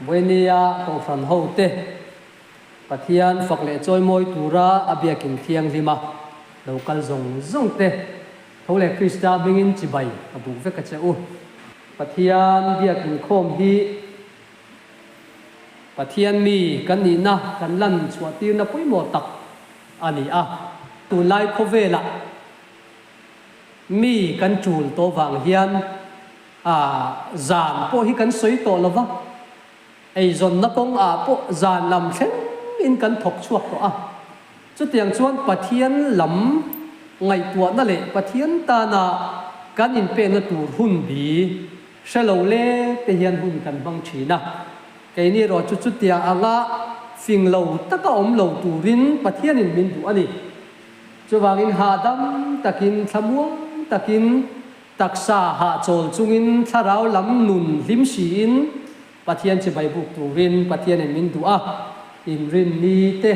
Vawinia Kohhran hote Pathian fak leh chawimawi tura a biakin thianghlima lo kal zawng zawng te tho leh Krista hmingin chibai a buk vek a che u. Pathian biakin khawm hi Pathian mi kan nihna kan lan chhuahtirna pawimawh tak a ni a. Tunlai khawvelah mi kan tul tawh vang hian a zan pawh hi kan sawi tawh lo va, eizawnna kawng ah pawh zan lam thleng in kan thawk chhuak tawh a. Chutiang chuan Pathian lam ngaihtuahna leh Pathian tana kan inpekna tur hun bi hre lo lek te hian hun kan hmang thin a. Keini erawh chu chutiang anga fing lo taka awm lo turin Pathianin min duh a ni. Chuvangin hahdam takin, thlamuang takin, taksa hahchawl chungin, thlarau lam nun hlim siin Pathian chibai buk turin Pathianin min duh a, inrinni te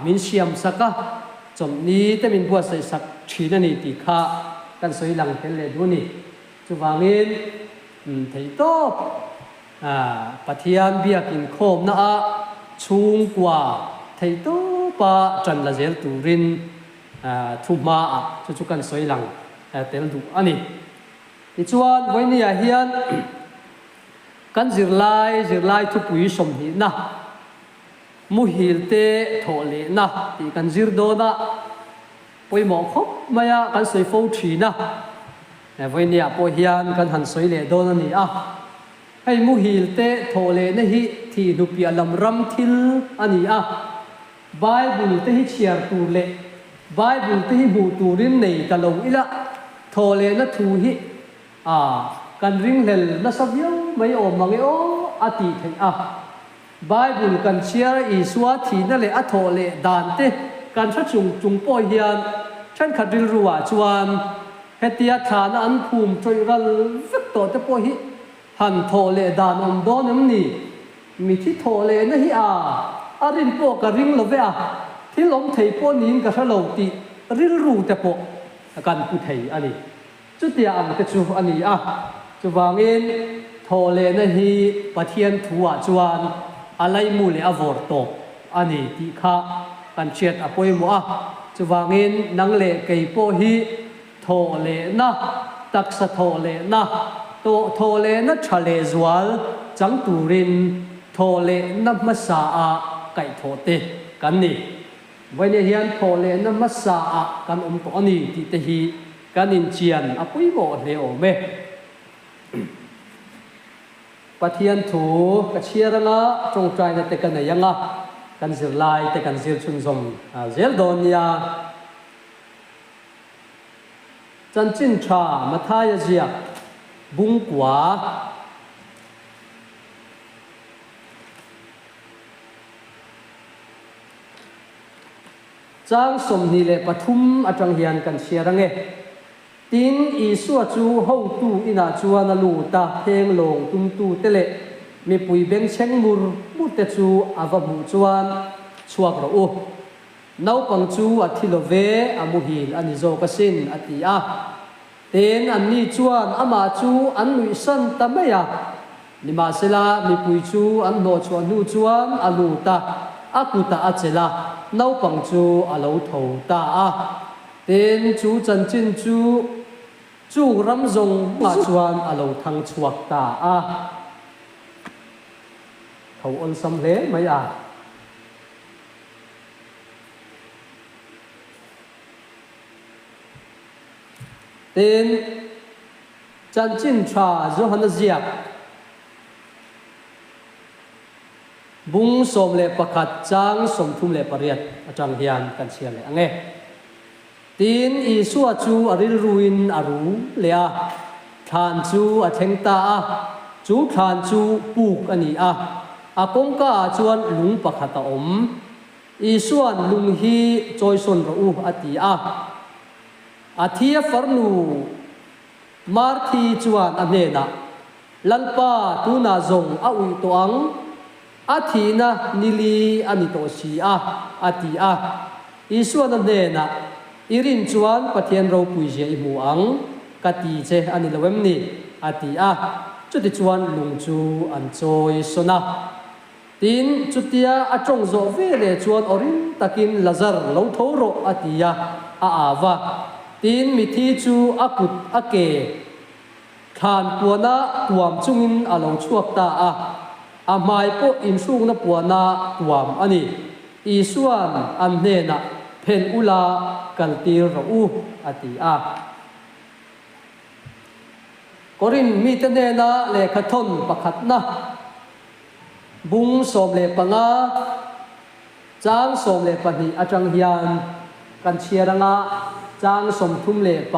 min siam sak a, chawlhni te min buatsaih sak thin a ni tih kha kan sawi lang tel leh duh a ni. Chuvangin theihtawp Pathian biak inkhawmna ah chhungkua theihtawpa ṭan la zel turin thuhma ah chu chu kan sawi lang tel duh a ni. Tichuan, vawinia hian kan zirlai zirlai thupui sawmhnihna, muhil te thawh lehna tih kan zir dawn a, pawimawh khawp mai a kan sawi fo thin a, vawinia pawh hian kan han sawi leh dawn a ni a. Hei muhil te thawh lehna hi thih hnupiah lam ram thil a ni a, Bible te hi chhiar tur leh Bible te hi hmuh turin nei ta lo ila, thaw lehna thu hi a kan ringhlel nasa viau mai awm mang e aw a tih theih a. Bible kan chhiar a Isua thihna leh a thawh leh dan te kan hre chung chung pawh hian thenkhat rilru ah chuan hetia thlana an phum tawih ral vek tawh te pawh hi han thawh leh dan awm dawn em ni? Mithi thawh lehna hi a, a rin pawh ka ring lo ve a, thil awm thei pawh niin ka hre lo tih rilru te pawh kan pu thei a ni. Chutia ang te chu a ni a, chuvangin thawh lehna hi Pathian thuah chuan a laimu leh a vawr tawp a ni tih kha kan hriat a pawimawh a, chuvangin nang leh kei pawh hi Thawh lehna, taksa thawh lehna, tawh thawh lehna tha leh zual chang turin thawh lehna hmasa ah kaihthawh te kan ni. Vawinia hian thawh lehna hmasa ah kan awm tawh a ni tih te hi kan inchian a pawimawh hle awm e. Pathian thu ka chhiar anga tawngtaina te ka nei anga kan zirlai te kan zir chhunzawm zel dawn nia. Chanchin tha Mathaia ziak bungkua. Chang 23 atang hian kan chhiar ange. Tin, Isua chu hotu inah chuan a lut a, pheng lawng tumtute leh mipui bengchheng mur murte chu a va hmuh chuan, Chhuak rawh u. Naupang chu a thi lo ve, a muhil a ni zawk asin, a ti a. Tin, anni chuan amah chu an nuihsan ta mai a. Nimahsela, mipui chu an hnawhchhuah hnu chuan a lut a, a kutah a chelh a, naupang chu a lo tho ta a. Tin, chu chanchin chu chung ram zawng ah chuan a lo thang chhuak ta a. Tho awlsam hle mai a. Tin, Chanchin Tha Johana ziak bung 11 chang 38 atang hian kan chhiar leh ang e. Tin, Isua chu a rilruin a ru leh a, thlan chu a thleng ta a, chu thlan chu puk a ni a, a kawngkaah chuan lung pakhat a awm. Isua'n lung hi chawisawn rawh u a ti a. A thia farnu Marthi chuan a hnenah, Lalpa, tunah zawng a uih tawh ang, a thihna nili a ni tawh si a, a ti a. Isua'n a hnenah, I rin chuan Pathian ropui zia i hmu ang, ka ti che a ni lo em ni? a ti a. Chutichuan lung chu an chawi sawn a. Tin, chutia a tawng zawh ve leh chuan aw ring takin, Lazar, lo tho rawh, a ti a, a au a. Tin, mithi chu a kut a ke thlan puana tuam chungin a lo chhuak ta a, a hmai pawh inhrukna puana tuam a ni. Isua'n an hnenah, Phelh ula, kaltir rawh u, a ti a. Korin mite hnena lehkhathawn pakhatna bung 15, chang 12 atang hian kan chhiar anga chang 39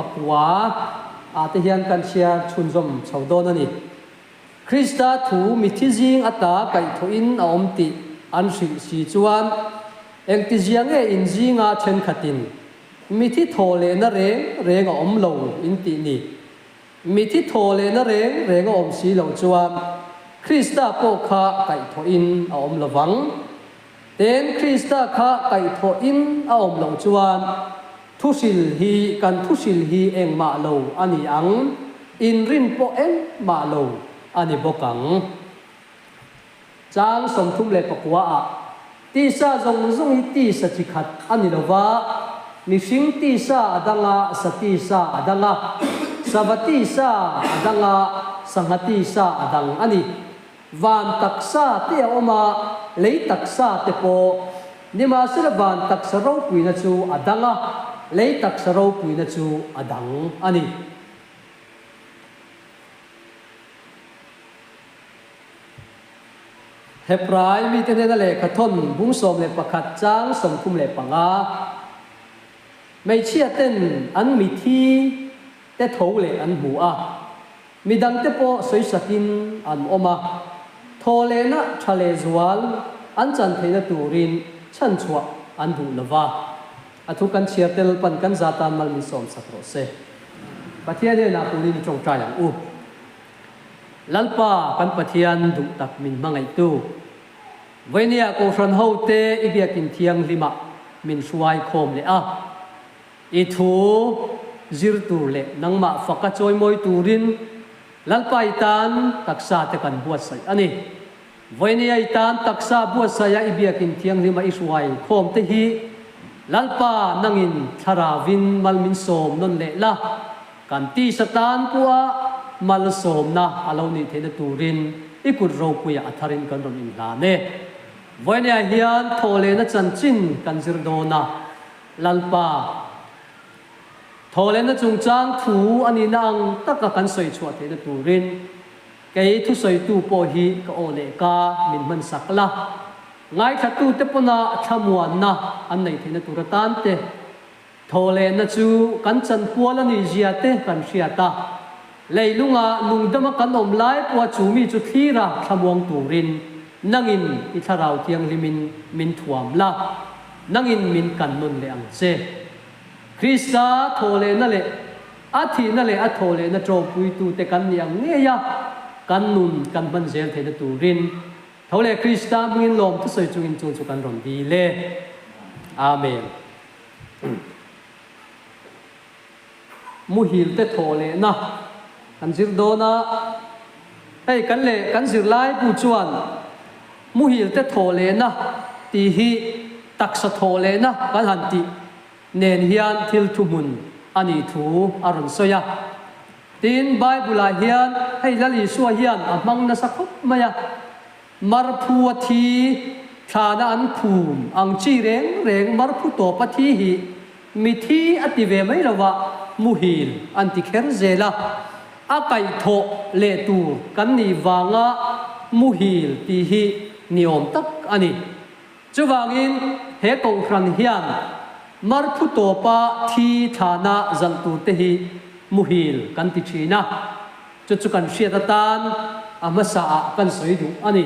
ah te hian kan chhiar chhunzawm chho dawn a ni. Krista thu mithi zing ata kaihthawhin a awm tih an hrilh si chuan engtizia nge inzinga thenkhatin Mithi thaw lehna reng reng a awm lo in tih ni. Mithi thaw lehna reng reng a awm si loh chuan Krista pawh kha kaihthawhin a awm lo vang. Ten Krista kha kaihthawhin a awm loh chuan thuhril hi kan thuhril hi engmah lo a ni ang, inrin pawh engmah lo a ni bawk ang. Chang 39 ah, Tisa zawng zawng hi tisa chi khat a ni lo va, mihring tisa a dang a, sa tisa a dang a, sava tisa a dang a, sangha tisa a dang a ni. Van taksa te a awm a, lei taksa te pawh. Nimahsela van taksa ropuina chu a dang a, lei taksa ropuina chu a dang a ni. Hebrai mite hnena lehkha thawn bung 11 chang 35. Hmeichhia ten an mithi te tho leh an hmu a, midang te pawh sawisakin an awm a, thaw lehna tha leh zual an chan theihna turin chhanchhuah an duh lova. A thu kan chhiar tel pan kan za tan mal min sawmsak rawh se. Pathian hnenah punin i tawngtai ang u. Lalpa kan Pathian duh tak min hmangaihtu, Vawinia Kohhran hote i biakin thianghlimah min hruai khawm leh a, i thu zir tur leh nangmah faka chawimawi turin Lalpa i tan taksa te kan buatsaih a ni. Vawinia i tan taksa buatsaiha i biakin thianghlima i hruai khawm te hi Lalpa nangin thlarauvin mal min sawm nawn leh la, Kan tisa tan pawha malsawmna a lo nih theihna turin i kut ropuiah a tharin kan rawn inhlan e. Vawineah hian thawhlehna chanchin kan zir dawn a, Lalpa, thawhlehna chungchang thu a nihna ang taka kan sawi chhuah theihna turin kei thusawitu pawh hi ka aw leh ka min hmansak la, ngaithlatute pawna thlamuanna an neih theihna tur atan te, Thawhlehna chu kan chanpual a nih zia te kan hriat a, leilunga nungdama kan awm lai pawha chu mi chu thlira thlamuang turin nangin i thlarau thianghlimin min thuam la, nangin min kan nawn leh ang che. Krista thawhlehna leh a thihna leh a thawhlehna ṭawmpuitute kan nih ang ngei a, kan nun kan hman zel theihna turin Tho leh Krista hmingin lawm thusawi chungin chung chu kan rawn dil e. Amen. Muhil te thawh lehna kan zir dawn a, hei kan leh kan zirlai bu chuan muhil te thawh lehna tih hi taksa thawh lehna kan han tih nen hian thil thuhmun a nih thu a rawn sawi a. Tin, Bible-ah hian hei Lal Isua hian a hmang nasa khawp mai a. Marphu a thi, thlana an khum ang chi reng reng marphu tawp a thi hi mithi a ti ve mai lova muhil an ti kher zel a, a kaihthawh leh tur kan nih vanga muhil tih hi ni awm tak a ni. Chuvangin he kohhran hian marphu tawpa thi thlana zalh tur te hi muhil kan ti thin a. Chu chu kan hriat atan a hmasa ah kan sawi duh a ni.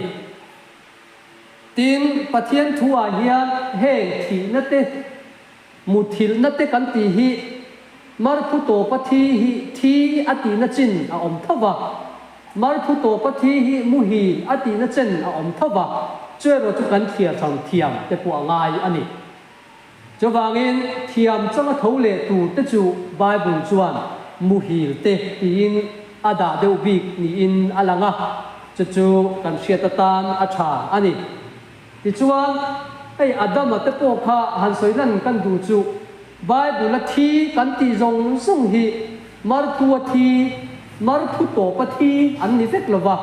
Tin, Pathian thu ah hian heng thihna te, muthilhna te kan tih hi Marphu tawpa thi hi thi a tihna chin a awm tho va, Marphu tawpa thi hi muhil a tihna chen a awm tho va, chu erawh chu kan thliar hrang thiam te pawh a ngai a ni. Chuvangin, thiam changa tho leh tur te chu Bible chuan muhil te tiin a dah deuh bik niin a lang a, chu chu kan hriat atan a tha a ni. Tichuan, hei Adama te pawh kha han sawi lan kan duh chu Bible-a thi kan tih zawng zawng hi marphu-a thi, marphu tawpa thi an ni vek lo va,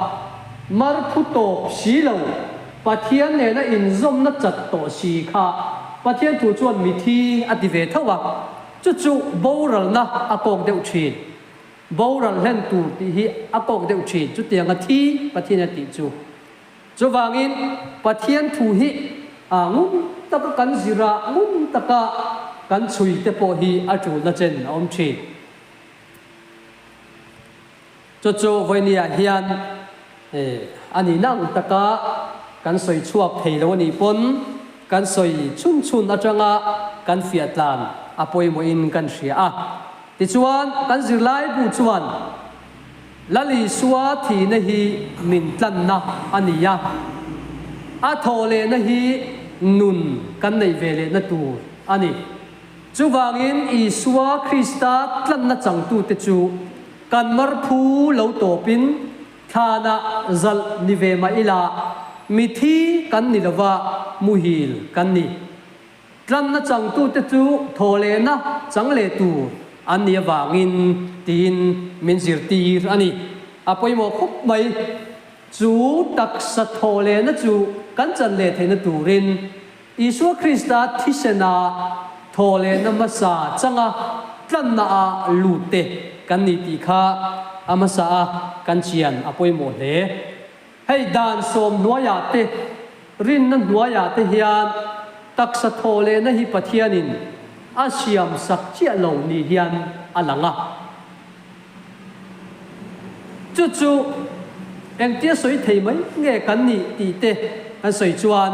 marphu tawp si lo, Pathian nena inzawmna chat tawh si kha Pathian thu chuan mi thi a ti ve tho a, chu chu boralna a kawk deuh thin. Boral hlen tur tih hi a kawk deuh thin, chutianga thi Pathian a tih chu. Chuvangin, Pathian thu hi ngun taka kan zir a, ngun taka kan chhui te pawh hi a tulna chen a awm thin. Chu chu vawinia hian a nihna ang taka kan sawi chhuak thei lo a nih pawn kan sawi chhun chhun atanga kan fiah tlan a pawimawhin kan hria a. Tichuan, kan zirlaibu chuan Lal Isua thihna hi min tlanna a ni a, a thawh lehna hi nun kan neih ve lehna tur a ni. Chuvangin Isua Krista tlanna changtute chu kan marphu lo tawpin thlanah zalh ni ve mah ila, mithi kan ni lova muhil kan ni. Tlanna changtute chu thawhlehna chang leh tur an nih avangin tiin min zirtir a ni. A pawimawh khawp mai. Chu taksa thawhlehna chu kan chan leh theihna turin Isua Krista thisena thawhlehna hmasa changa tlanna ah lut te kan ni tih kha a hmasa a kan chian a pawimawh hle. Hei dan sawm hnuaiah te, rinna hnuaiah te hian taksa thawh lehna hi Pathianin a siam sak chiah lo ni hian a lang a. Chu chu engtia sawi thei mai nge kan nih tih te kan sawi chuan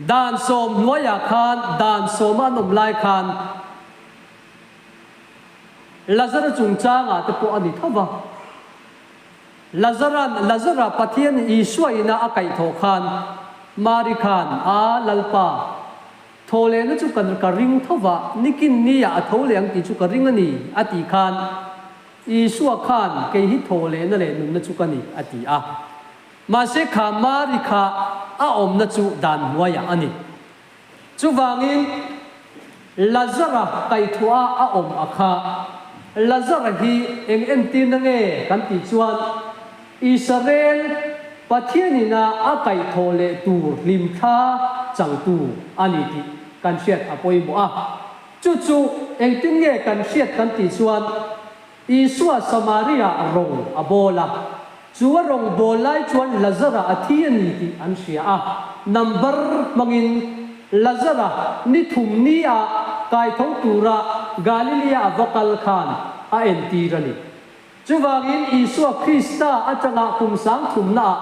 dan sawm hnuaiah khan dan sawma an awm lai khan Lazara chungchangah te pawh a ni tho va. Lazaran, Lazara Pathian Isua ina a kaihthawh khan, Mari khan, A, Lalpa, tho lehna chu ka ka ring tho va, nikin niah a tho leh ang tih chu ka ring a ni, a tih khan, Isua khan, Kei hi tho lehna leh nunna chu ka ni, a ti a. Mahse kha Mari kha a awmna chu dan hnuaiah a ni. Chuvangin, Lazara kaihthua a awm a kha. Lazara hi eng entirna nge kan tih chuan Israel Pathianina a kaihthawh leh tur hlimthla changtu a ni tih kan hriat a pawimawh a. Chu chu engtin nge kan hriat kan tih chuan Isua Samaria rawng a bawl a, chu a rawng bawl lai chuan Lazara a thi a ni tih an hria a. Number hmangin Lazara ni thum ni ah kaitho tura Galilia a va kal khan a entir a ni. Chuvangin Isua Krista atanga kum sang thumna ah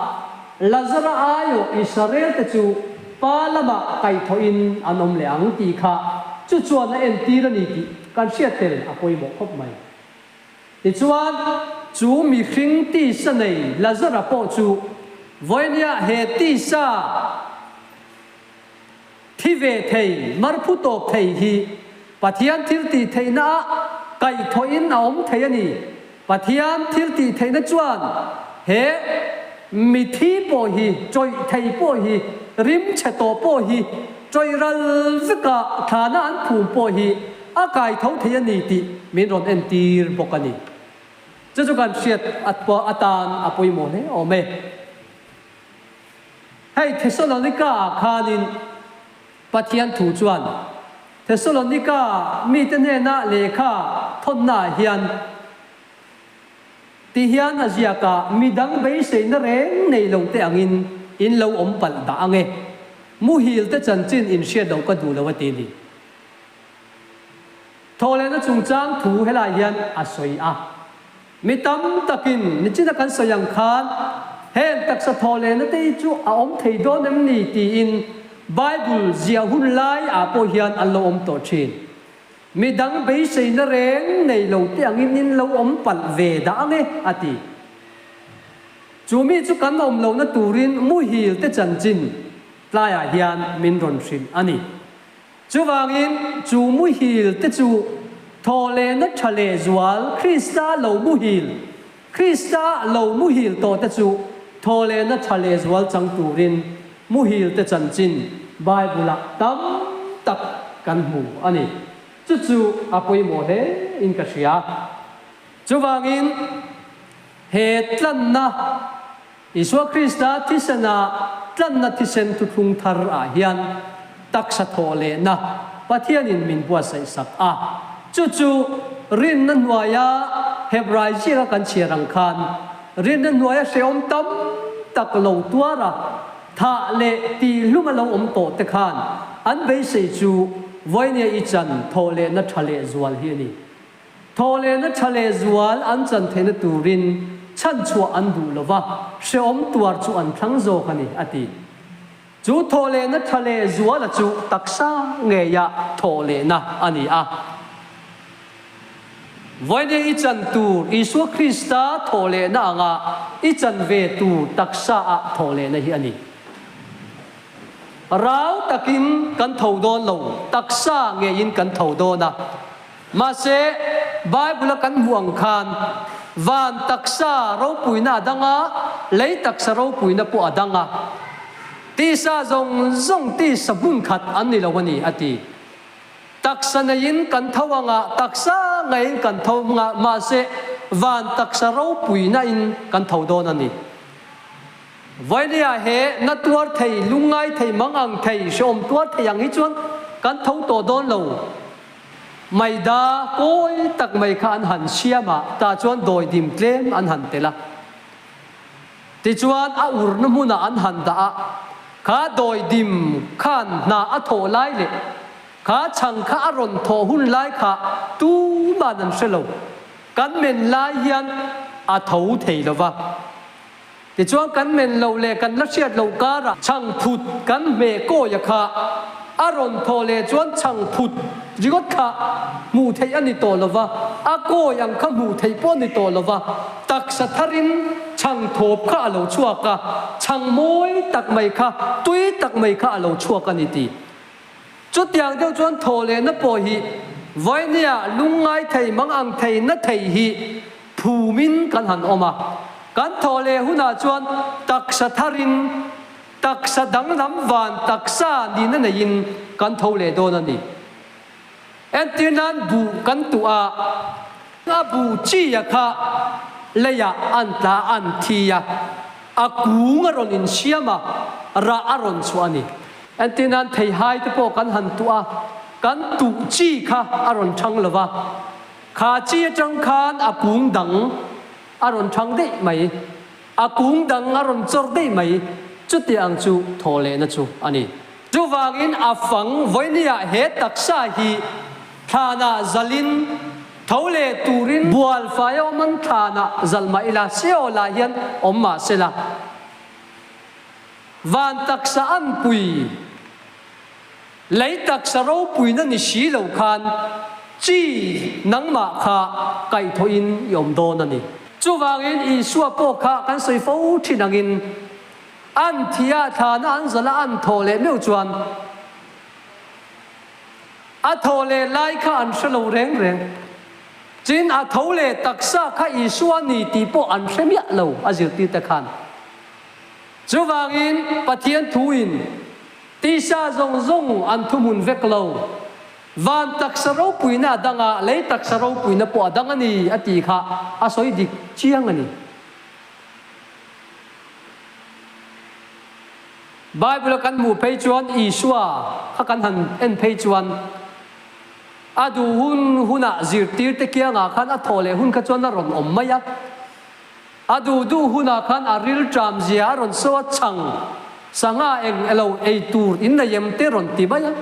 Lazara aiawh Israel te chu Pa lamah kaihthawhin an awm leh ang tih kha chu chuan a entir a ni tih Kan hriat tel a pawimawh khawp mai. Tichuan, chu mihring tisa nei Lazara pawh chu vawinia he tisa thi ve thei, marphu tawp thei hi Pathian thil tih theihna ah kaihthawhin a awm thei a ni. Pathian thil tih theihna chuan he mithi pawh hi, chawih thei pawh hi, rim chhe tawh pawh hi, chawih ral veka thlana an phum pawh hi a kai tho thei a ni tih min rawn entir bawk a ni. Chu chu kan hriat atan a pawimawh hle awm e. Hei Thesalonika ah khanin Pathian thu chuan Thesalonika mite hnena lehkha thawnnaah hian ti hian a ziak a, Midang beiseina reng nei lo te angin in lo awm palh dah ang e. Muhil te chanchin in hriat loh ka duh lo a ti ni. Thawhlehna chungchang thu helai hian a sawi a. Mi tam takin nichina kan sawi ang khan heng taksa thawhlehna te hi chu a awm thei dawn em ni tiin Bible ziah hun lai ah pawh hian an lo awm tawh thin. Mi dang beiseina reng nei lo te angin in lo awm palh ve dah ang e, a ti. Chu mi chu kan awm lohna turin muhil te chanchin tlaiah hian min rawn hrilh a ni. Chuvangin chu muhil te chu. Thawhlehna tha lehzual Krista lo muhil, Krista lo muhil tawhte chu thawhlehna tha lehzual chang turin muhilte chanchin Bible-ah tam tak kan hmu a ni. Chu chu a pawimawh hle in ka hria. Chuvangin he tlanna Isua Krista thisena tlanna thisen thuthlung thar ah hian taksa thawh lehna Pathianin min buatsaih sak a. Chu chu rinna hnuaia Hebrai ziaka kan chhiar ang khan rinna hnuaia hrehawm tam tak lo tuar a, thah leh tihhlum a lo awm tawh te khan an beisei chu Vawinia i chan thawh lehna tha lehzual hi a ni. Thawhlehna tha leh zual an chan theihna turin chhanchhuah an duh lo va, hrehawm tuar chu an thlang zawk a ni, a ti. Chu thawhlehna tha leh zuala chu taksa ngeia thawhlehna a ni a. Vawinia i chan tur Isua Krista thawhlehna anga i chan ve tur taksaah thawhlehna hi a ni. Rau takin kan tho dawn lo, taksa ngeiin kan tho dawn a. Mahse, Bible-a kan hmuh ang khan, van taksa ropuina a dang a, lei taksa ropuina pawh a dang a. Tisa zawng zawng tisa hmun khat an ni lo a ni, a ti. Taksa neiin kan tho ang a, taksa ngeiin kan tho hmang a, mahse, van taksa ropuina in kan tho dawn a ni. Vainia he na tuar thei, lungngai thei, mangang thei, hrehawm tuar thei ang hi chuan kan tho tawh dawn lo. Maida kawi tak mai kha an han siam a, tah chuan dawidim tlem an han tel a. Tichuan a urna hmunah an han dah a, kha dawidim khan hna a thawh lai leh kha chhang kha a rawn thawh hun lai kha tuman an hre lo. Kan men lai hian a tho thei lo va. Tichuan kan men loh leh kan la hriat loh karah chhangphut kan hmeh kawia kha a rawn thawh leh chuan chhangphut ringawt kha hmuh theih a ni tawh lo va, a kawi ang kha hmuh theih pawh a ni tawh lo va, taksa tharin chhangthawp kha a lo chhuak a, chhang mawi tak mai kha, tui tak mai kha a lo chhuak a ni ti. Chutiang deuh chuan thawh lehna pawh hi Vainia lungngai thei mang ang thei na thei hi phumin kan han awm a. Kan thawh leh hunah chuan taksa tharin, taksa danglam van taksa nihna neiin kan tho leh dawn a ni. Entir nan buh kan tuh a, a buh chia kha leiah an tla an thi a, a kung a rawn insiam a, rah a rawn chhuah a ni. Entir nan theihai te pawh kan han tuh a, kan tuh chi kha a rawn thang lo va, kha chi atang khan a kung dang a rawn thang daih mai, a kung dang a rawn chawr daih mai, chuti ang chu thawhlehna chu a ni. Chuvangin a fang vawinia he taksa hi thlanah zalin tho leh turin bual fai a awm an thlanah zal mah ila, Seol-ah hian awm mah sela, van taksa anpui Lei taksa ropuina ni si lo khan chi nangmah kha kaihthawhin i awm dawn a ni. Chuvangin Isua pawh kha kan sawi fo thin angin an thih a thlana an zalh a an thawh leh meuh chuan a thawh leh lai kha an hre lo reng reng. Tin, a tho leh taksa kha Isua a ni tih pawh an hre miah lo a zirtirte khan. Chuvangin Pathian thuin Tisa zawng zawng an thuhmun vek lo. Van taksa ropuina a dang a, lei taksa ropuina pawh a dang a ni, a tih kha a sawi dik chiang a ni. Bible-a kan hmuh phei chuan Isua kha kan han en phei chuan a duh hun hunah zirtirte kiangah khan a thawh leh hun kha chuan a rawn awm mai a. A duh duh hunah khan a rilṭam zia a rawn saw a chhang sangha eng elo ei tur in nei em te rawn ti mai a.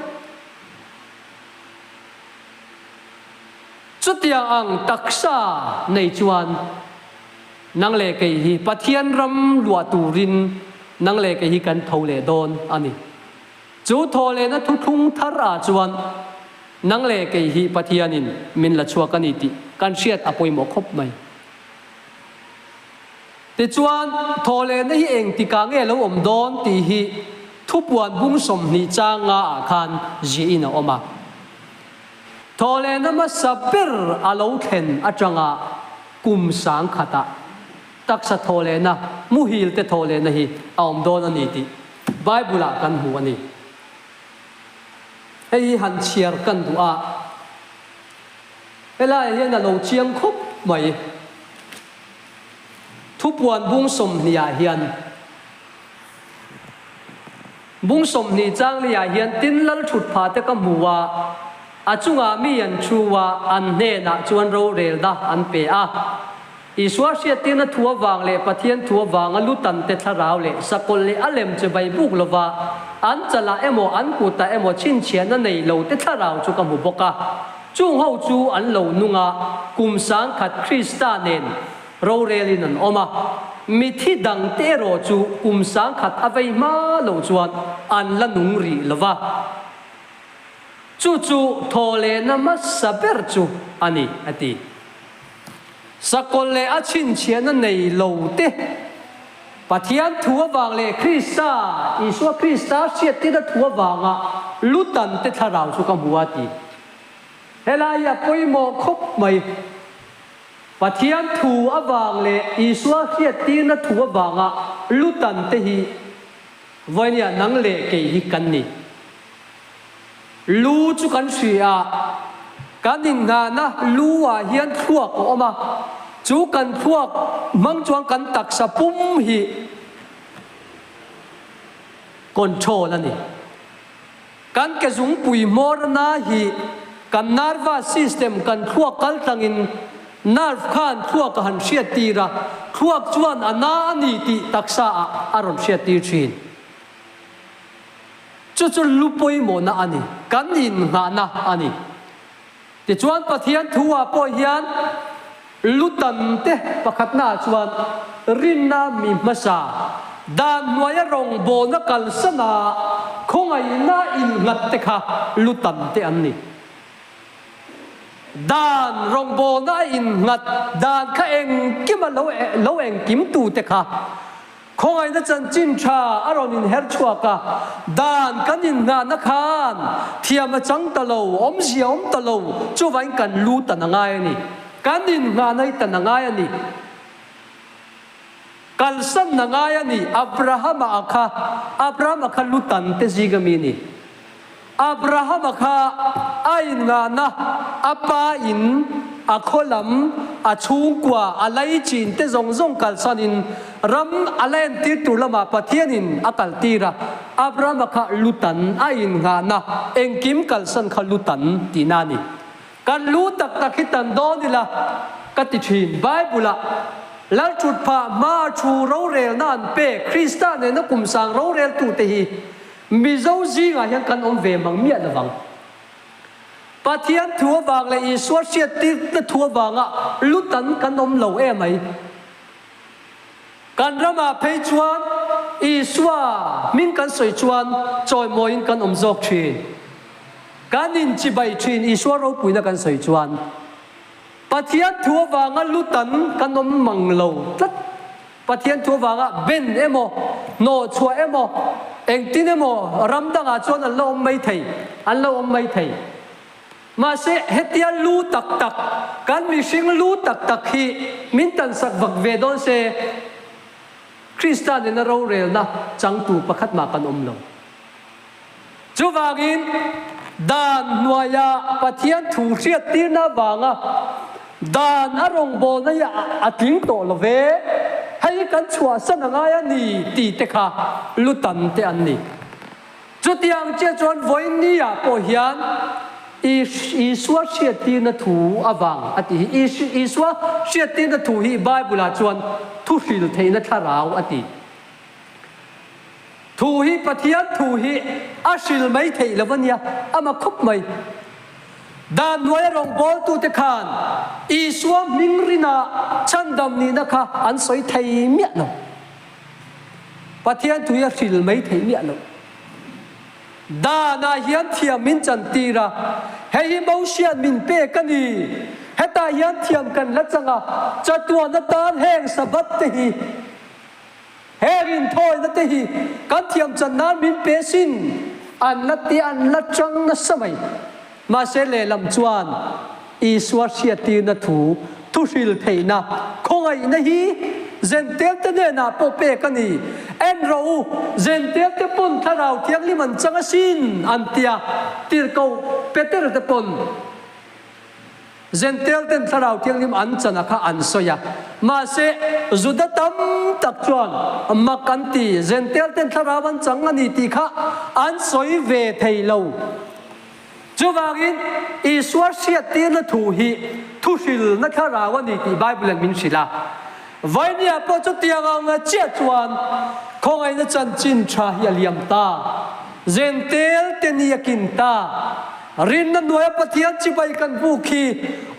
Chutiang ang taksa nei chuan nang leh kei hi Pathian ram luah turin nang leh kei hi kan tho leh dawn a ni. Chu thaw lehna thuthlung thar ah chuan nang leh kei hi Pathianin min la chhuak a ni tih kan hriat a pawimawh khawp mai. Tichuan, thawhlehna hi engtikah nge lo awm dawn tih hi thupuan bung 20 chang nga ah khan ziahin a awm a. Thawhlehna hmasa ber a lo thlen atanga kum sangkhatah taksa thawhlehna, muhil te thawhlehna hi a awm dawn a ni tih Bible-ah kan hmu a ni. Hei hi han chhiar kan duh a, helaiah hian a lo chiang khawp mai. Thupuan bung sawmhnih-ah hian. Bung 20 changli-ah hian tin lal thut pha te ka hmu a, a chungah mi an thu a, an hnenah chuan rorelna an pe a. Isua hriattirna thu avang leh Pathian thu avanga lutan te thlarau leh sakawlh leh a lem che bai buk lova an chalah emaw an kutah emaw chhinchhiahna nei lo te thlarau chu ka hmu bawk a. Chung ho chu an lo nung a, kum 1000 Krista nen Rorelin an awm a, mithi dangte erawh chu kum 1000 a vei hma lo chuan an la nung rih lo va. Chu chu thawhlehna hmasa ber chu a ni, a ti. Sakawlh leh a chhinchhiahna nei lo te, Pathian thu avang leh Krista, Isua Krista hriattirna thu avanga lutan te thlarau chu ka hmu a, ti. Helai hi a pawimawh khawp mai. Pathian thu avang leh Isua hriattirna thu avanga lutan te hi vawinia nang leh kei hi kan ni. Lu chu kan hria a, kan inngahna lu ah hian thluak a awm a, chu kan thluak hmang chuan kan taksa pum hi control a ni. Kan ke zungpui hmawrna hi kan nervous system kan thluak kal tlangin nerve khan thluak a han hriattir a, thluak chuan a na a ni tih taksa ah a rawn hriattir thin. Chu chu lu pawimawhna a ni, kan innghahna a ni. Tichuan Pathian thu ah pawh hian lu tam te pakhatna ah chuan rinna mi hmasa, dan hnuaia rawngbawlna kalsan a khawngaihna innghat te kha lu tam te an ni. Dan rawngbawlna a innghat dan kha engkima lo lo engkim tu te kha Khawngaihna chanchin tha a rawn inher chhuak a, dan kan inngahna khan thiam a chang ta lo, awmzia a awm ta lo, chuvangin kan lu tan a ngai a ni. Kan inngahna hi tan a ngai a ni. Kalsan a ngai a ni. Abrahama a kha, Abrahama kha lu tan te zing ami a ni. Abrahama kha a inngahna a pa in a khaw lam, a chhungkua, a laichin te zawng zawng kalsanin ram a la entir tur lamah Pathianin a kaltir a. Abrahama kha lutan a inngahna engkim kalsan kha lutan tihna a ni. Kan lu tak tak hi tan dawn ila ka ti thin. Bible-ah Lalthutphah hmaa thu rorelna an pek Krista nena kum sang roreltute hi Mizo zingah hian kan awm ve mang miah lovang. Pathian thu avang leh Isua hriattirna thu avanga lutan kan awm lo em mai. Kan ramah phei chuan Isua hming kan sawi chuan chawimawiin kan awm zawk thin. Kan inchibai thin Isua ropuina kan sawi chuan. Pathian thu avanga lutan kan awm mang lo tlat. Pathian thu avanga ben emaw, hnawh chhuah emaw, engtin emaw ram dangah chuan an la awm mai thei, an lo awm mai thei. Mahse, hetia lu tak tak, kan mihring lu tak tak hi min tansak vak ve dawn se, Krista nena rorelna changtu pakhat mah kan awm lo. Chuvangin, dan hnuaia Pathian thu hriattirna avanga dan a rawngbawlna hi a tling tawh lo ve, hei hi kan chhuahsan a ngai a ni tih te kha lutan te an ni. Chutiang chiah chuan vawiin-ah pawh hian Isua hriattirna thu avang a tih hi. Isua hriattirna thu hi Bible-ah chuan thuhril theihna thlarau a ti. Thu hi Pathian thu hi a hril mai theih lo a nia, a ma khup mai. Dan hnuaia rawngbawltute khan Isua hming rina chhandam nihna kha an sawi thei miah lo. Pathian thu hi a hril mai theih miah lo. Danah hian thiam min chantir a, hei hi Mosia'n min pek a ni. Hetah hian thiam kan la chang a, chatuan atan heng Sabbath te hi, He rinthawina te hi kan thiam chan nan min pe sin, an la ti an la chang nasa mai. Mahse lehlam chuan Isua hriattirna thu, thuhril theihna, khawngaihna hi Zentelte hnenah pawh pek a ni. En rawh u, Zentelte pawn Thlarau Thianghlim an chang asin, an ti a, tirhkoh Peter te pawn. Zentelten Thlarau Thianghlim an chana kha an sawi a, mahse Juda tam tak chuan mak an ti, Zentelten Thlarau an chang a ni tih kha an sawi ve thei lo. Chuvangin Isua hriattirna thu hi thuhrilna Thlarau a ni tih Bible-in min hrilh a. Vainia pawh chutiang ang chiah chuan khawngaihna chanchin tha hi a liam ta. Zentel te ni a kin ta. Rinna hnuaia Pathian chibai kan buk hi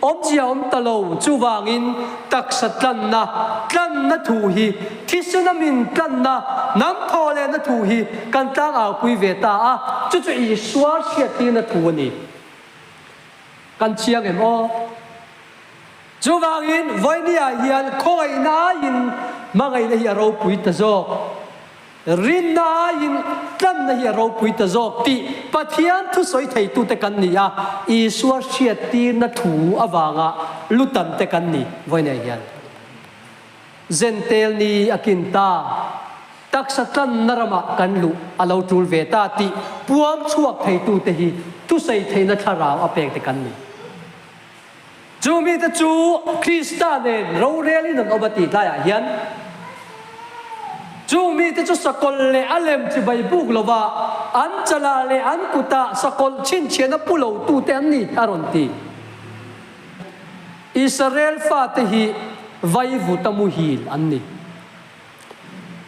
awmzia awm ta lo. Chuvangin taksa tlanna, tlanna thu hi thisena min tlanna, hnam thaw lehna thu hi kan tlangau-pui ve ta a, chu chu Isua hriattirna thu a ni. Kan chiang em aw? Chuvangin vawinia hian khawngaihna aiin hmangaihna hi a ropui ta zawk. Rinna aiin tlanna hi a ropui ta zawk tih Pathian thusawi theitute kan ni a, Isua hriattirna thu avanga lutante kan ni vawinia hian. Zentel ni a kin ta, taksa tlanna ramah kan luh a lo tul ve ta tih puang chhuak theitute hi thusawi theihna thlarau a pekte kan ni. Chu mite chu Krista nen rorelin an awm a tih tlaiah hian, chu mite chu sakawlh leh a lem chibai buk lova an chalah leh an kutah sakawlh chhinchhiahna pu lotute an ni, a rawn ti. Israel fate hi vaivuta muhil an ni.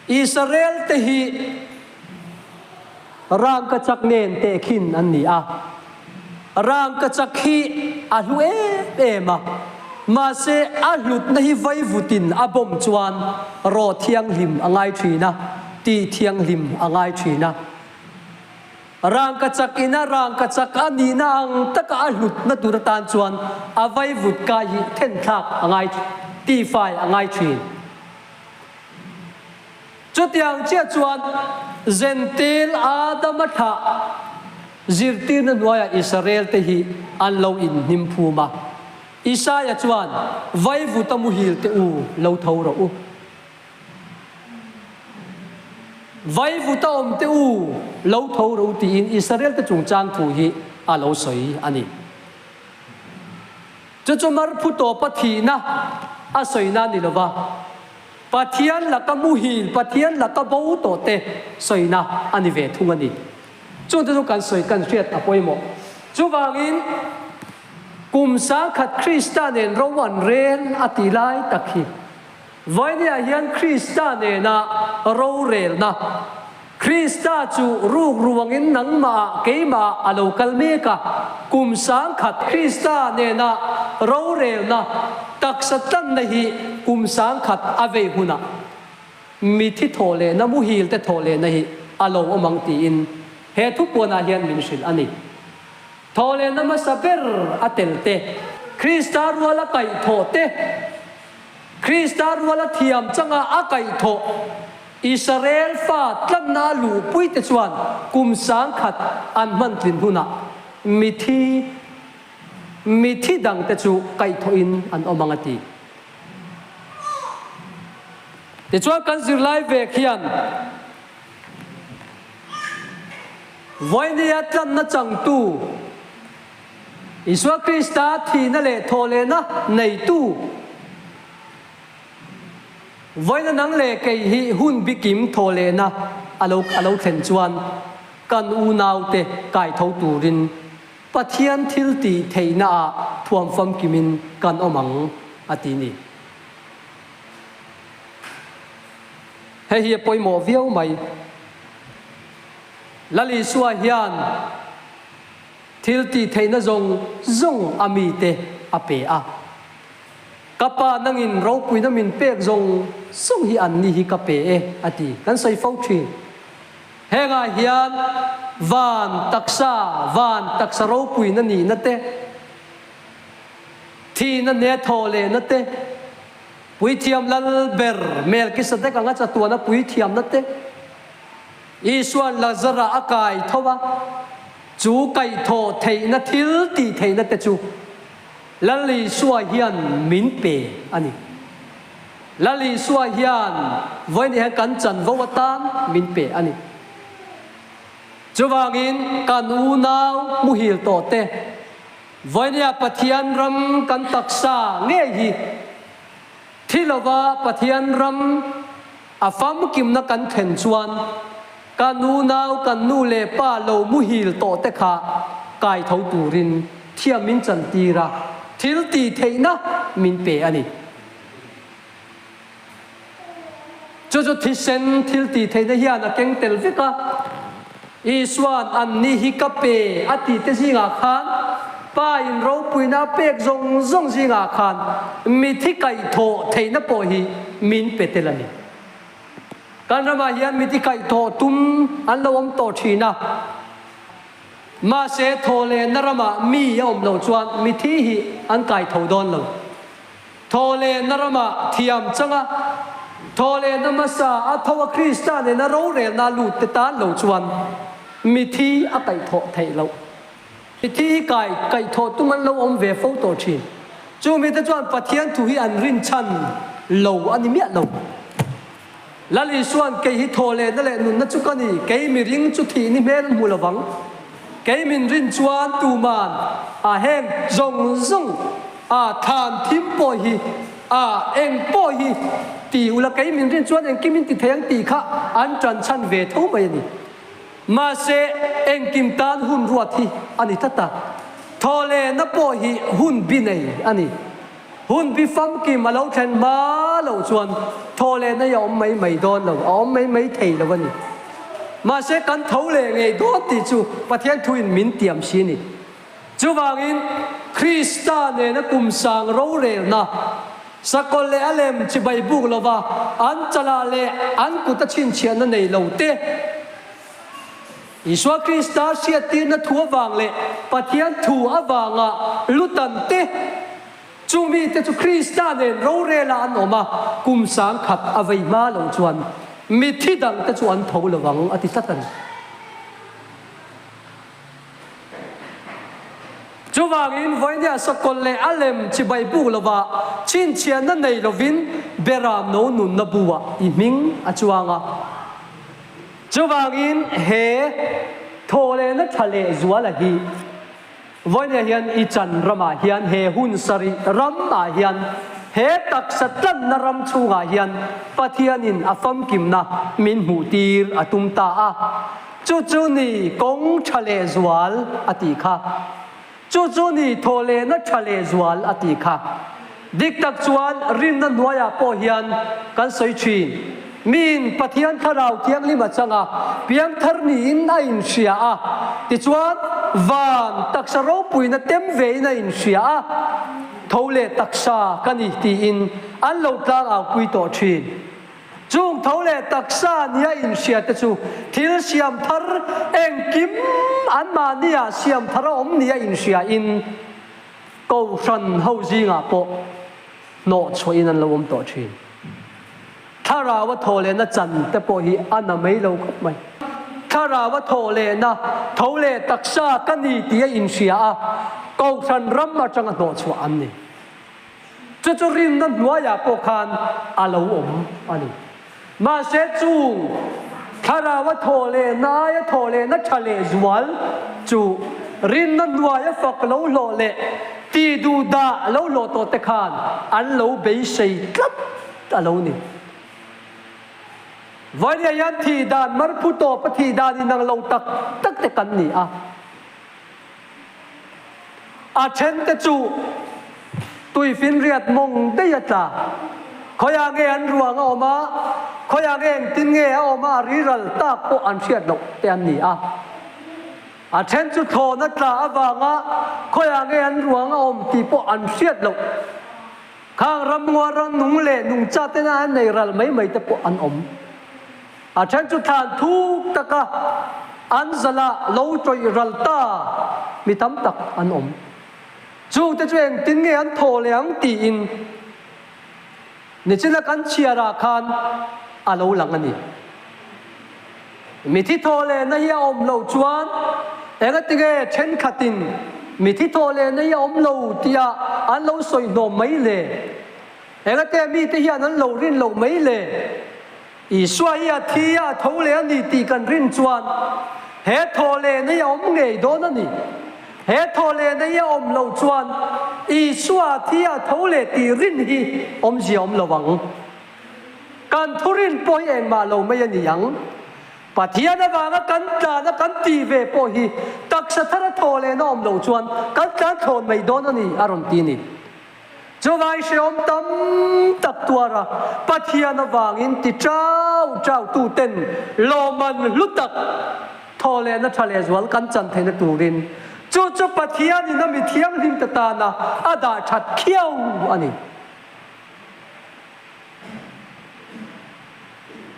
Israel te hi rangkachak nen tehkhin an ni a, rangkachak hi a hlu em em a, mahse a hlutna hi vaivutin a bawm chuan rawh thianghlim a ngai thin a, tih thianghlim a ngai thin a. Rangkachak ina rangkachak a nihna ang taka a hlutna tur atan chuan a vaivut kai hi thenthlak a ngai tihfai a ngai thin. Chutiang chiah chuan Zentil Adama thlah zirtirna hnuaiah Israel-te hi an lo inhnim phum a. Isaia chuan, Vaivuta muhil te u, lo tho rawh u. Vaivuta awm te u, lo tho rawh u tiin Israel-te chungchang thu hi a lo sawi a ni. Chu chu marphu tawpa thihna a sawina a ni lo va, Pathian laka muhil, Pathian laka bo tawh te sawina a ni ve thung a ni. Chungte chu kan sawi kan hriat a pawimawh. Chuvangin kum sangkhat Krista nen ro an rel a tih lai tak hi Vainia hian Krista nena rorelna, Krista chu ruk ruangin nangmahah keimahah a lo kal mek a, kum 10,000 Krista nena rorelna taksa tlanna hi kum 10,000 a vei hunah mithi thawh lehna muhil te thawh lehna hi a lo awm ang tiin he thupuanah hian min hrilh a ni. Thawh lehna hmasa ber a tel te, Krista ruala kaihthawh te, Krista ruala thiam changa a kaihthawh Israel fa tlanna a luhpuite chuan kum 10,000 an hman tlin hunah mithi mithi dangte chu kaihthawhin an awm ang a ti. Tichuan kan zirlai vek hian Vawini-a tlanna changtu Isua Krista thihna leh thawhlehna neitu Vawiina nang leh kei hi hun bikim thawhlehna a lo a lo thlen chuan kan unaute kaitho turin Pathian thil tih theihnaah thuam famkimin kan awm ang a ti ni. Hei hi a pawimawh viau mai. Lal Isua hian thil tih theihna zawng zawng a mite a pe a. Ka Pa nangin ropuina min pek zawng zawng hi an ni hi ka pe e, a ti. Kan sawi fo thin. Hengah hian van taksa, van taksa ropuina nihna te, thihna hne thawh lehna te, puithiam lal ber Melkisedek anga chatuana puithiamna te, Isua'n Lazara a kai tho a. Chu kaihthawh theihna thil tih theihna te chu Lal Isua hian min pe a ni. Lal Isua hian vawiin hian kan chanvo atan min pe a ni. Chuvangin kan unau muhil tawh te, vawiinia Pathian ram kan taksa ngei hi thi lova Pathian ram a famkimna kan thlen chuan kan unau, kan nu leh pa lo muhil tawh te kha kai tho turin thiam min chantir a, thil tih theihna min pe a ni. Chu chu thisen thil tih theihna hian a keng tel vek a. Isua'n anni hi ka pe a tih te zingah khan Pa in ropuina a pek zawng zawng zingah khan mithi kaihthawh theihna pawh hi min pe tel a ni. Kan ramah hian mithi kaihthawh tum an lo awm tawh thin a. Mahse thawhlehna ramah mi a awm loh chuan mithi hi an kaitho dawn lo. Thawhlehna ramah thiam changa thawhlehna hmasa a tho a Krista nena rorelna lut te tan lo chuan mithi a kaihthawh theih loh. Mithi hi kai kaihthawh tum an lo awm ve fo tawh thin. Chu mite chuan Pathian thu hi an rinchhan lo a ni miah lo. Lal Isua'n kei hi thawhlehna leh nunna chu ka ni, kei mi ring chu thih ni hmel an hmu lo vang. Kei min rin chuan tuman a heng zawng zawng a thlan thim pawh hi a eng pawh hi ti ula kei min rin chuan engkim in ti thei ang tih kha an tan chhan ve tho mai a ni. Mahse engkim tan hun ruat hi a ni tlat a, thawhlehna pawh hi hun bi nei a ni. Hun bi famkim a lo thlen hma loh chuan thaw leh nei a awm mai mai dawn lo, a awm mai mai thei lo a ni. Mahse kan tho leh ngei dawn tih chu Pathian thuin min tiam si a ni. Chuvangin Krista nena kum sang rorelna, sakawlh leh a lem chibai buk lova an chalah leh an kuta chhinchhiahna nei lo te, Isua Krista hriattirna thu avang leh Pathian thu avanga lutan te, chu mite chu Krista nen rorela an awm a, kum 10,000 a vei hma loh chuan mitthi dangte chu an tho lo vang a ti tlat a ni. Chuvangin vawinia sakawlh leh a lem chibai buk lova chhinchhiahna nei lovin Beram no nunna buah i hming a chuang a. Chuvangin he thawhlehna tha leh zuala hi vawinia hian i chan ramah hian he hun sarih ramah hian he taksa tlanna ram chhungah hian Pathianin a famkimna min hmuhtir a tum ta a. Chu chu ni kawng tha leh zual a tih kha. Chu chu ni thawhlehna tha leh zual a tih kha. Dik tak chuan rinna hnuaiah pawh hian kan sawi thin. Miin Pathian Thlarau Thianghlim a chang a, piangthar niin a inhria a, tichuan van taksa ropuina tem vein a inhria a, tho leh taksa ka ni tiin an lo tlangaupui tawh thin. Chung tho leh taksa nia inhria te chu thil siam thar engkim anmahnia siam thar a awm nia inhria in Kohhran ho zingah pawh hnawh chhuahin an lo awm tawh thin. Thlarau a thawh lehna chan te pawh hi a na mai lo khawp mai. Thlarau a thawh lehna tho leh taksa ka ni tih a inhria a, Kohhran ram atanga hnawh chhuah an ni. Chu chu rinna hnuaiah pawh khan a lo awm a ni. Mahse chung Thlarau a thawh lehna aia thawh lehna tha leh zual chu rinna hnuaia fak lo hlawh leh tih duh dah lo hlawh tawh te khan an lo beisei tlat a lo ni. Vawiin hian thih dan marphu tawpa thih dan inang lo tak tak te kan ni a. A thente chu tuifinriat mawng daih a tla. Khawiah nge an ruang a awm a, khawiah nge engtin nge a awm a, a riral tak pawh an hriat loh te an ni a. A then chu thlawhna tla avanga khawiah nge an ruang a awm tih pawh an hriat loh. Khang ramngaw rannung leh nungcha tena an nei ral mai mai te pawh an awm. A then chu thlan thuk taka an zalah lo tawih ral ta mi tam tak an awm. Chungte chu engtin nge an thaw leh ang tiin nichina kan chhiarah khan a lo lang a ni. Mithi thaw lehna hi a awm loh chuan. Engatinge thenkhatin mithi thawh leh nei a awm lo tia an lo sawi hnawm mai le? Engate mite hian an lo rin loh mai le? Isua hi a thi a, a tho leh a ni tih kan rin chuan he thawh leh nei a awm ngei dawn a ni. He thawh leh nei a awm loh chuan Isua a thi a, a tho leh tih rin hi awmzia awm lo ang. Kan thurin pawh hi engmah lo mai a ni ang. Pathian avanga kan tlan a kan tih ve pawh hi taksa thar a thawh lehna awm loh chuan kan tlan thlawn mai dawn a ni a rawn ti a ni. Chuvai hrehawm tam tak tuar a Pathian avangin ti chau chau tu ten lawmman hlu tak thawh lehna tha lehzual kan chan theihna turin chu chu Pathianin a mi thianghlim te tana a dah that khiau a ni.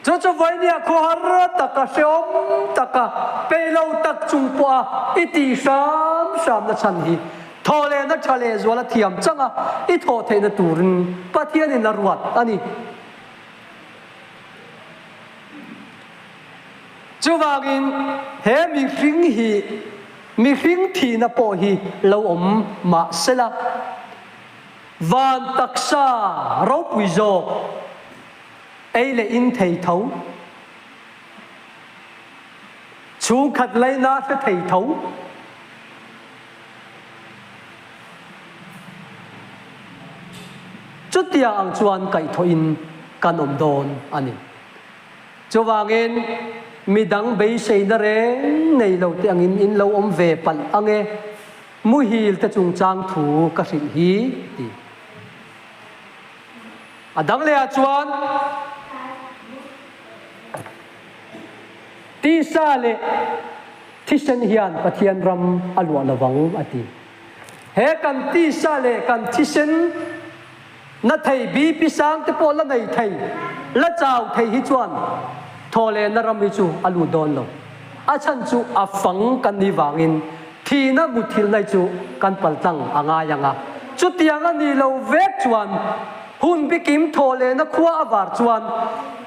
Chu chu vawinia khuahar taka hrehawm taka peih lo tak chung pawha i tih hram hramna chhan hi thawh lehna tha lehzual a thiam chang a, i thawh theihna turin Pathianin a ruat a ni. Chuvangin he mihring hi mihring thihna pawh hi lo awm mah sela, van taksa ropui zawk, Ei leh in thei tho. Chhungkhat laina hre thei tho. Chutia ang chuan kaihthawhin kan awm dawn a ni. Chuvangin midang beiseina reng nei lo te angin in lo awm ve palh ang e, muhil te chungchang thu ka hrilh hi ti. A dang lehah chuan tisa leh thisen hian Pathian ram a luah lovang a ti. He kan tisa leh kan thisen na thei BP sang te pawh la nei thei, la chau thei hi chuan thawhlehna ram hi chu a lut dawn lo. A chhan chu a fang kan nih vangin Thihna muthilhna hi chu kan paltlang a ngai ang a, chutiang a nih loh vek chuan hun bikim thawh lehna khua a var chuan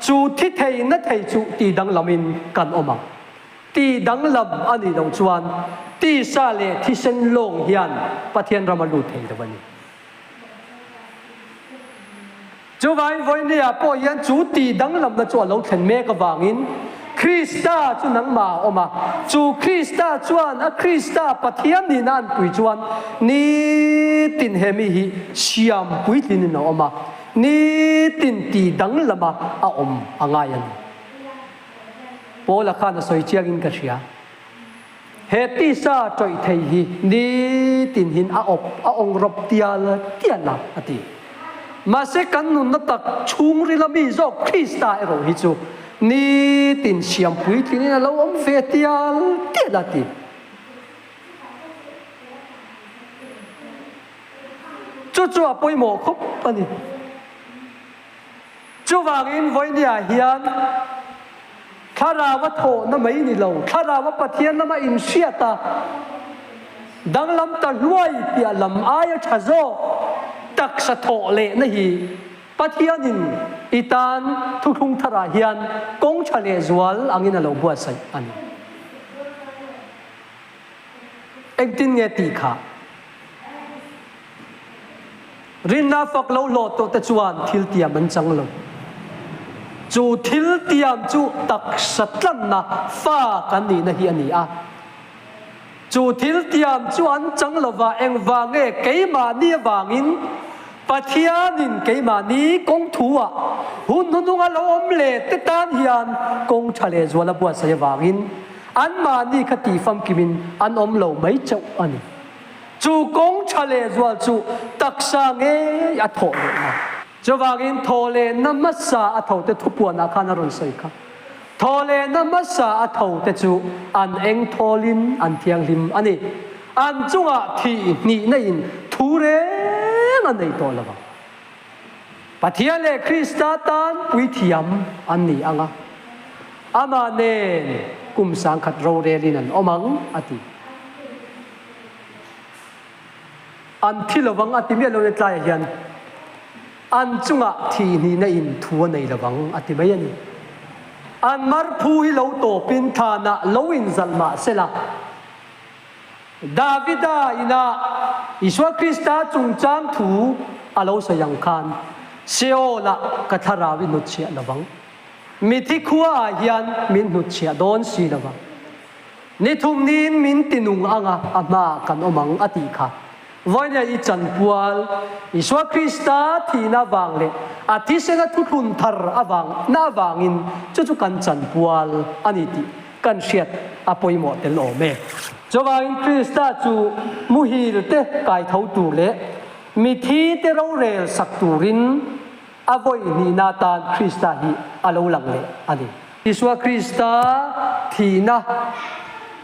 chu thi theihna thei chu tih danglamin kan awm ang. Tih danglam a nih loh chuan tisa leh thisen lawng hian Pathian ram a lut thei lo a ni. Chuvangin vawinia pawh hian chu tih danglamna chu a lo thlen mek avangin Krista chu nangmah a awm a, chu Krista chuan a Krista Pathian nihna an pui chuan nitin he mi hi siam puitlinin a awm a, nitin tih danglama a awm a ngai a ni. Paula khan a sawi chiangin ka hria. He tisa tawih thei hi nitin hin a awp a awng rawp tial tial a, a ti. Mahse kan nunna tak chhungrila mi zawk Krista erawh hi chu nitin siam puitlingin a lo awm ve tial tial a ti. Chu chu a pawimawh khawp a ni. Chuvangin vawinia hian Thlarau a thawhna mai ni lo, Thlarau a Pathian lama inhriat a, danglam ta hluai piah lam aia tha zawk taksa thawh lehna hi Pathianin i tan thuthlung tharah hian kawng tha lehzual angin a lo buatsaih a ni. Engtin nge tih kha? Rinna fak lo hlawh tawh te chuan thil tiam an chang lo. Chu thil tiam chu taksa tlanna fa kan nihna hi a ni a. Chu thil tiam chu an chang lova engvang nge keimahni avangin Pathianin keimahni kawng thu-ah hun hnuhnunga lo awm leh te tan hian kawng tha lehzual a buatsaih avangin anmahni kha tihfamkimin an awm lo mai chauh a ni. Chu kawng tha lehzual chu taksa ngei a thawh lehna. Chuvangin thawhlehna hmasa a thote thupuanah khan a rawn sawi kha. Thawhlehna hmasa a thote chu an eng thawlin an thianghlim a ni. An chungah thih hnihna in thu reng a nei tawh lo ang. Pathian leh Krista tan puithiam an ni ang a, amah nen kum sangkhat rorelin an awm ang, a ti. An thi lovang a ti miah lo tlaiah hian an chungah thihhnihna in thu a nei lovang a ti mai a ni. An marphu hi lo tawpin thlanah lo inzalh mah sela. Davida inah Isua Krista chungchang thu a lo sawi ang khan, Seol-ah ka thlarau i hnutchhiah lo vang. Mithi khuaah hian min hnutchhiah dawn si lo vang. Ni thum niin min tinung anga a hmaah kan awm ang a tih kha. Vawinia i chanpual Isua Krista thihna avang leh a thisena thuthlun thar avang na avangin chu chu kan chanpual a ni tih kan hriat a pawimawh tel awm e. Chuvangin Krista chu muhil te kaitho tur leh mithi te rorel sak turin a vawi hnihna atan Krista hi a lo lang leh a ni. Isua Krista thihna,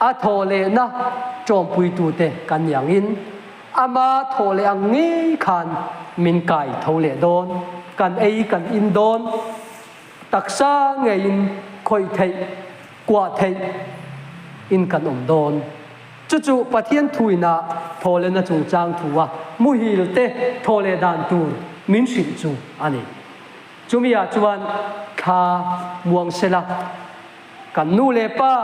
a thawh lehna ṭawmpuitute kan ni angin, ama thawh leh ang ngei khan min kai tho leh dawn, kan ei kan in dawn, taksa ngeiin khawih theih, kuah theih in kan awm dawn. Chu chu Pathian thuina thawh lehna chungchang thua muhil te thawh leh dan tur min hrilh chu a ni. Chumi ah chuan thla muang sela, kan nu leh pa,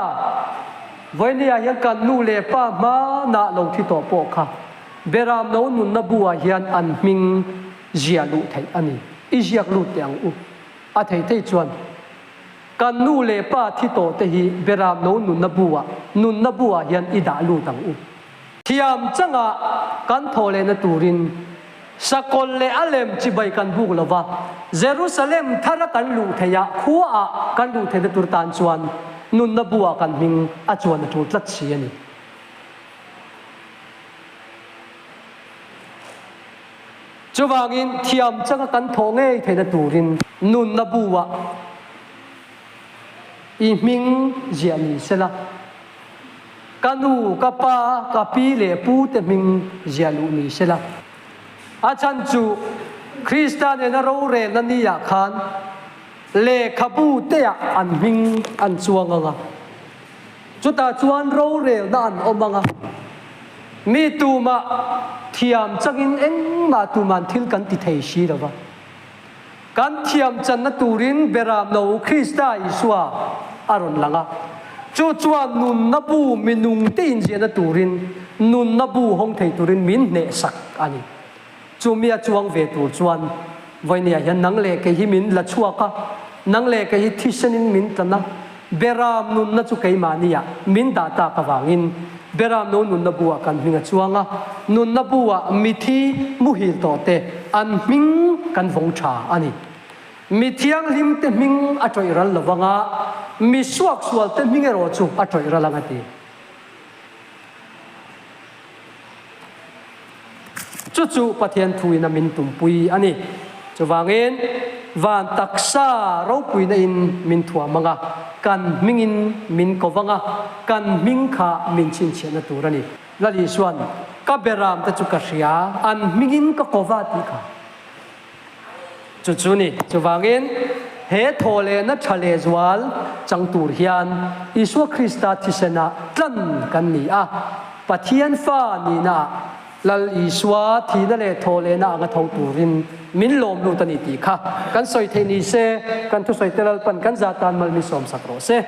vawinia hian kan nu leh pa hmanah lo thi tawh pawh kha Beram no nunna bu ah hian an hming ziah luh theih a ni. I ziak lut teh ang u. A thei thei chuan kan nu leh pa thi tawh te hi Beram no nunna bu ah nunna bu ah hian i dah lut ang u. Thiam changa kan thawh lehna turin Sakawlh leh a lem chibai kan buk lo va, Jerusalem thara kan luh theih a, khuaah kan luh theihna tur tan chuan nunna buah kan hming a chuan a tul tlat si a ni. Chuvangin thiam changa kan thawh ngei theihna turin nunna buah i hming ziah ni sela. Ka nu, ka pa, ka pi leh pu te hming ziah luh ni sela. A chhan chu Krista nena rorelna ni ah khan lehkhabu te ah an hming an chuang ang a, chutah chuan rorelna an awm ang a, mi tumah thiam changin engmah tuman thil kan ti thei si lo va. Kan thiam channa turin Beram No Krista Isua a rawn lang a, chu chuan nunna bu minungte inziahna turin nunna bu hawng thei turin min hnehsak a ni. Chumi a chuang ve tur chuan vawinia hian nang leh kei hi min la chhuak a, nang leh kei hi thisenin min tlan a, Beram nunna chu keimahniah min dah tak avangin Beram no nunna bu-ah kan hming a chuang a, nunna bu-ah mithi muhil tawhte an hming kan vawng tha a ni. Mi thianghlimte hming a tawih ral lo vanga, mi suaksualte hming erawh chu a tawih ral ang a ti. Chu chu Pathian thuin a min tumpui a ni. Chuvangin, van taksa ropuina in min thuam ang a, kan hmingin min ko vang a, kan hming kha min chhinchhiahna tur a ni. Lal Isua'n, Ka beram te chu ka hria, an hmingin ka ko va tih kha. Chu chu ni. Chuvangin, he thawhlehna tha lehzual chang tur hian Isua Krista thisenah tlan kan ni a, Pathian fa nihnaah Lal Isua thihna leh thawhlehna anga tho turin min lawm lut a ni tih kha kan sawi theih ni se, kan thusawi te Lalpan kan zah tan mal min sawmsak rawh se.